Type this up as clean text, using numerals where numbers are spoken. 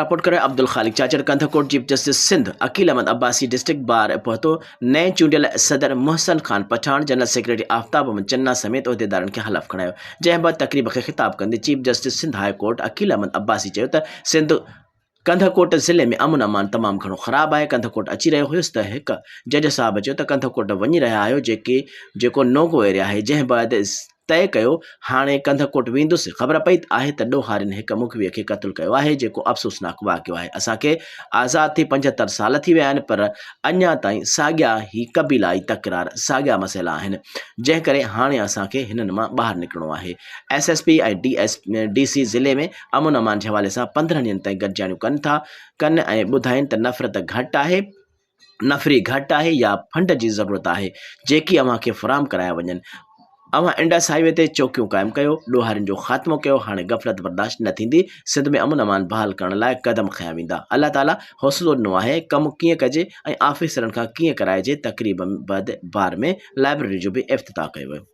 Report ڪري Abdul Khaliq Chachar Kandhkot chief justice Sindh Aqeel Ahmed Abbasi district bar پهتو نئين چونڊيل صدر محسن خان پٺاڻ جنرل سيڪريٽري آفتاب احمد چنا سميت عهديدارن کي حلف کڻايو جنهن بعد تقريب کي خطاب ڪندي chief justice Sindh high court Aqeel Ahmed Abbasi چيو ته سنڌ ڪنڌڪوٽ ضلعي ۾ امن امان تمام گهڻو خراب آهي ڪنڌڪوٽ اچي رهيو هيس ته هڪ جج صاحب چيو ته ڪنڌڪوٽ وڃي رهيا آهيو جيڪي جيڪو نو گو ايريا آهي جنهن بعد طئي ڪيو، هاڻي ڪنڌڪوٽ ويندس، خبر پئي آهي ته ڏوهارين هڪ مغويء کي قتل ڪيو آهي، جيڪو افسوسناڪ واقعو آهي، اسان کي آزاد ٿي 75 سال ٿي ويا آهن پر اڃا تائين ساڳيا هي قبيلائي تڪرار، ساڳيا مسئلا آهن، جنهن ڪري هاڻي اسان کي هنن مان ٻاهر نڪرڻو آهي. S S P ۽ D S D C ضلعي ۾ امن امان جي حوالي سان 15 ڏينهن تائين گڏجاڻيون ڪن ٿا ڪن ۽ ٻڌائين ته نفرت گهٽ آهي، نفري گهٽ آهي يا فنڊ جي ضرورت آهي جيڪي اوهان کي فراهم ڪرايا وڃن اوهان انڊس هائي وي تي چوڪيون قائم ڪيو ڏوهارين جو خاتمو ڪيو هاڻي غفلت برداشت نه ٿيندي سنڌ ۾ امن امان بحال ڪرڻ لاء قدم کنيا ويندا الله تعالي حوصلو ڏنو آهي ڪم ڪيئن ڪجي ۽ آفيسرن کان ڪيئن ڪرائجي تقريب بعد بار ۾ لائبريري جو به افتتاح ڪيو ويو.